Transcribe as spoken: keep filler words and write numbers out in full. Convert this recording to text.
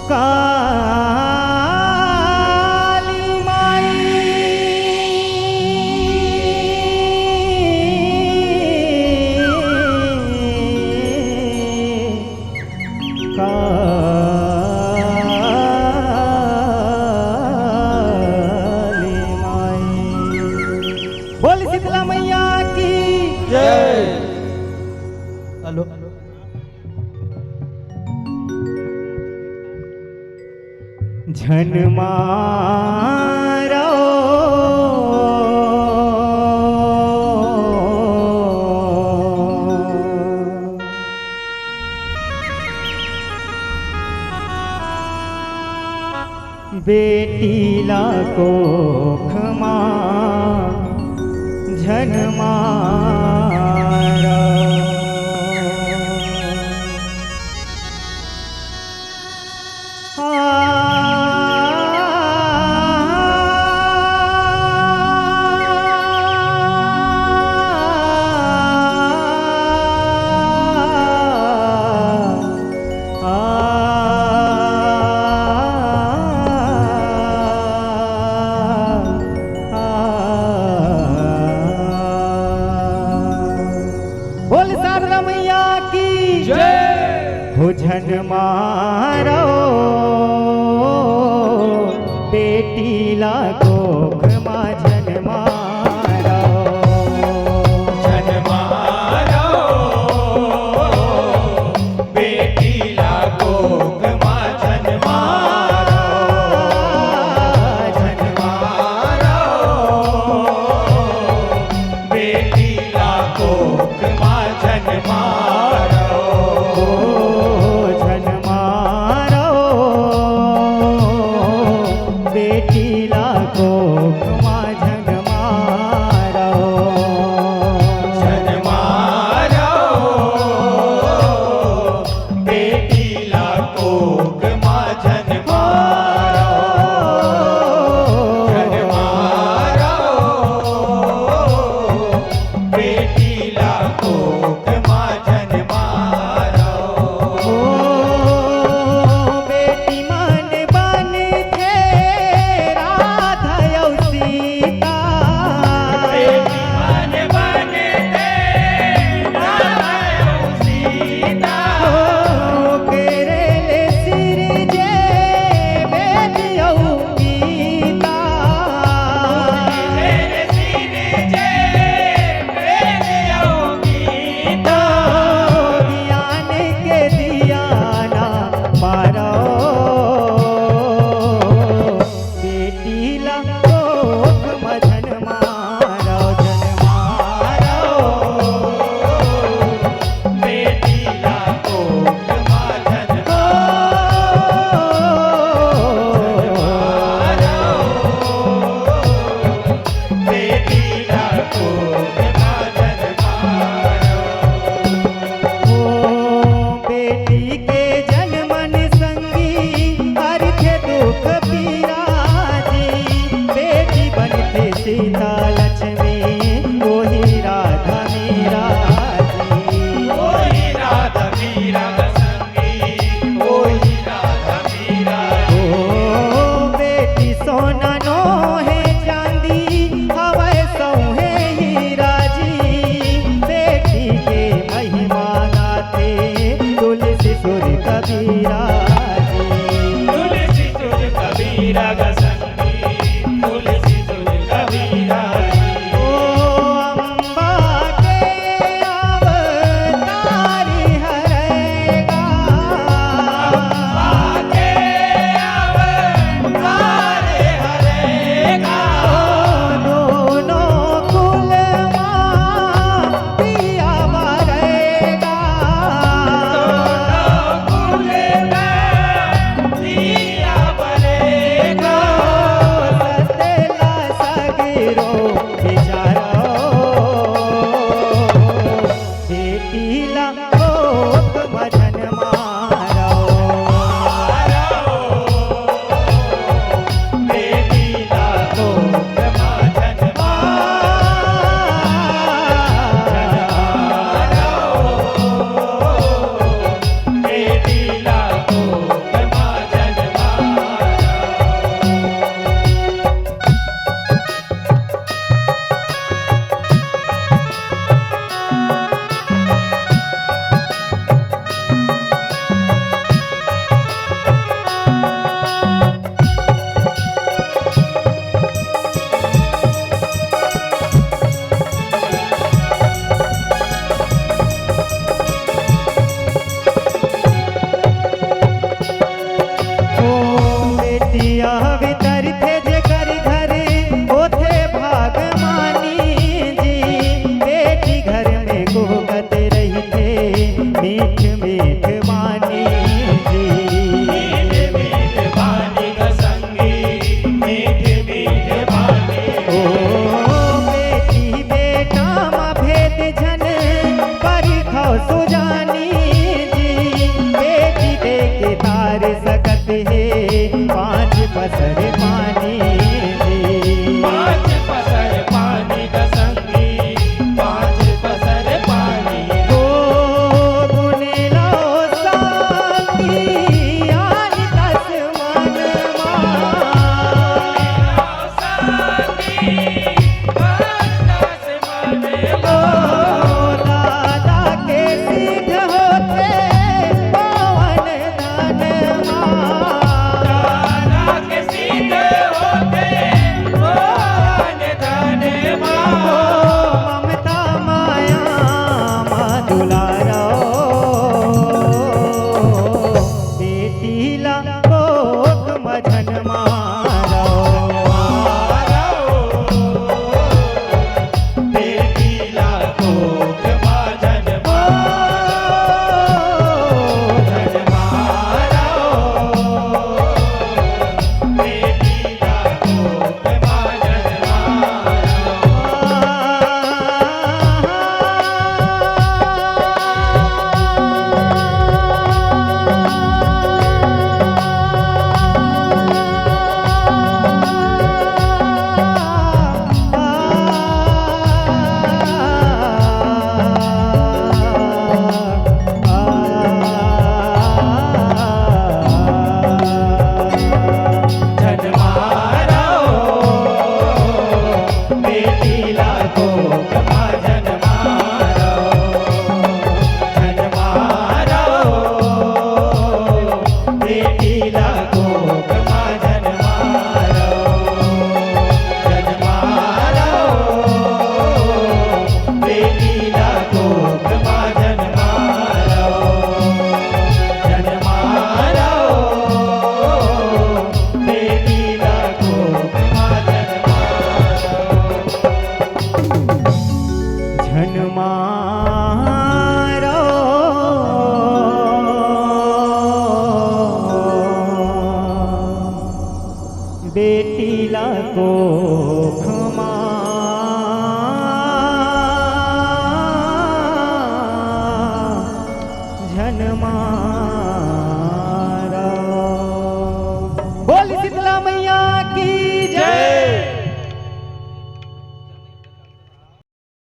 काली माई, काली माई। बोल शीतला मैया की जय। हेलो। झन मारो बेटी ला कोख मा झन मारो। बोल शारदा मैया की जय। हो झन मारो बेटी ला कोख मा झन मारो। झन मारो बेटी ला कोख मा झन मारो। झन मारो बेटी ला कोख मा झन मारो। ओ झन मारो बेटी ला कोख मा झन मारो। झन मारो बेटी ला कोख मा झन मारो। झन मारो बेटी ला कोख मा झन मारो। ओ बेटी मन बनथे राधा अउ सीता। बेटी मन बनथे राधा अउ सीता। ओ केरे ले सिरजे वेद अउ गीता। ज्ञान के दिया ना पारो बेटी ला कोख मा झन मारो। झन मारो बेटी ला कोख मा झन मारो। झन मारो बेटी ला कोख मा झन मारो। ओ बेटी के जनमन संगी हरथे दुख पीरा जी। बेटी बनथे सीता लक्ष्मी ओही राधा मीरा जी। ओही राधा मीरा संगी ओही राधा ओ बेटी सोना नोहे चांदी हवय सौंहे हीरा जी। बेटी के महिमा गाथे तुलसी सुर कबीरा जी। तुलसी सुर कबीरा गा संगी, तुलसी सुर कबीरा जी। ओ अम्बा के अवतारी हरे गा। अम्बा के अवतारी हरे गा। दोनों कुल मा पिया बरे गा। दोनों कुल मा सकत हे पाँच पसर पानी जी। पाँच पसर पानी ग संगी, पाँच पसर पानी। ओ बुनेला ओ संगी, आन तस मन मा। ओ दादा के सिद्ध होथे पवन धन मा। दादा के सिद्ध होथे पवन धन मा। ओ ममता माया मा दुलारा ओ, बेटी ला कोख म झन मारा ओ। झन मारा ओ, बेटी ला कोख मा।